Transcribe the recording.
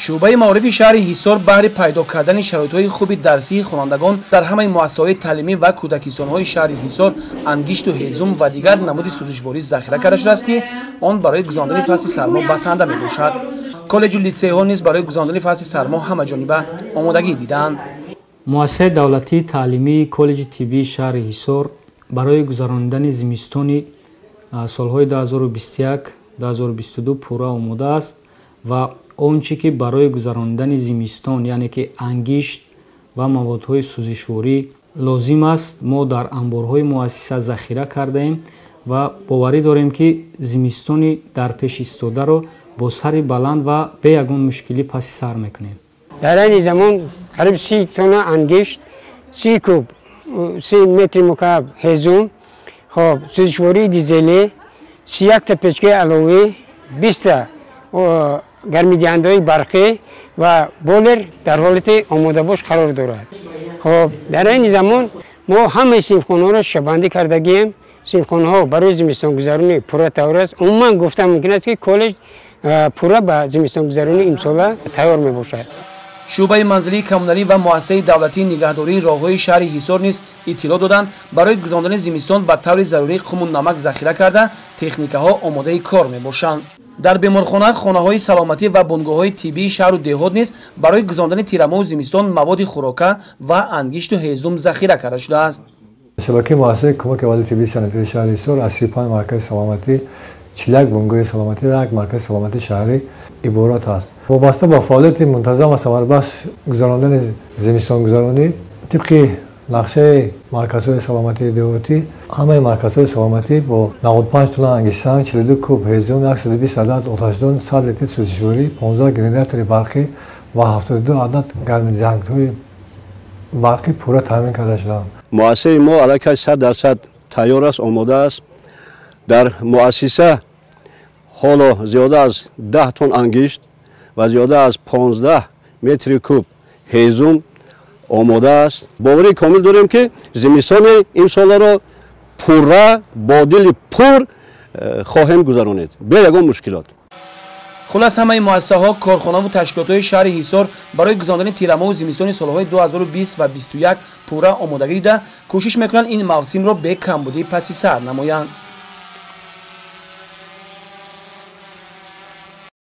Шӯъбаи маорифи шаҳри Ҳисор баҳри пайдо кардани шароитҳои хуби дарсии хонандагон дар ҳамаи муассисаҳои таълимӣ ва кӯдакистонҳои шаҳри Ҳисор ангишту ҳезум ва дигар намуди сӯзишворӣ захира карда шудааст, ки он барои гузарондани фасли сармо басанда мебошад. Коллеҷу литсейҳо низ барои гузарондани фасли сармо ҳамаҷониба омодагӣ дидаанд. Муассисаи давлатии таълимии коллеҷи тиббии шаҳри Ҳисор барои гузаронидани зимистони солҳои 2021-2022 пурра омода аст ва он чӣ ки барои гузаронидани зимистон, яъне ки ангишт ва маводҳои сӯзишворӣ лозим аст, мо дар анборҳои муассиса захира кардаем ва боварӣ дорем, ки зимистони дар пеш истодаро бо сари баланд ва бе ягон мушкилӣ паси сар мекунем. Дар айни замон қариб 30 тонна ангишт, 30 куб, 30 метри мукааб ҳезум, хоб, сӯзишвории дизелӣ, 31-та печкаи аловӣ, 20-та гармидиҳандаҳои барқӣ ва бойлер дар ҳолати омодабош қарор дорад. Хоб, дар айни замон мо ҳамаи синфхонаҳоро шишабандӣ кардагием. Синфхонаҳо барои зимистонгузаронӣ пурра тайёр аст. Умуман гуфта мумкин аст, ки коллеҷ пурра ба зимистонгузаронӣ имсола тайёр мебошад. Шӯъбаи манзилии коммуналӣ ва муассисаи давлатии нигаҳдории роҳҳои шаҳри Ҳисор низ иттилоъ доданд, барои гузарондани зимистон ба таври зарурӣ қуму намак захира карда, техникаҳо омодаи кор мебошанд. Дар беморхона, хонаҳои саломатӣ ва бунгоҳҳои тиббии шаҳру деҳот низ барои гузарондани тирамоҳу зимистон маводи хӯрока ва ангишту ҳезум захира карда шудааст. Шабакаи муассисаи кӯмаки аввали тиббии санитарии шаҳри Ҳисор аз 35 маркази саломатӣ, 41 бунгоҳи саломатӣ ва як маркази саломатии шаҳрӣ иборат аст. Вобаста ба фаъолияти мунтазам ва самарабахш гузарондани зимистонгузаронӣ тибқи нақшаи марказҳои саломатии деҳотӣ, ҳамаи марказҳои саломатӣ бо 95 тонна ангиштсанг, 42 куб ҳезум, 120 адад оташдон, 100 литр сӯзишворӣ, 15 генератори барқӣ ва 72 адад гармидиҳандаҳои барқӣ пурра таъмин карда шудаанд. Муассисаи мо аллакай 100% тайёр аст, омода аст. Дар муассиса ҳоло зиёда аз 10 тонн ангишт ва зиёда аз 15 метри куб ҳезум омода аст. Боварии комил дорем, ки зимистони имсоларо пурра бо дили пур хоҳем гузаронид, бе ягон мушкилот. Хулас, ҳамаи муассисаҳо, корхонаву ташкилотҳои шаҳри Ҳисор барои гузарондани тирамоҳу зимистони солҳои 2020 ва 21 пурра омодагӣ дида, кӯшиш мекунанд, ин мавсимро бе камбудӣ паси сар намоянд.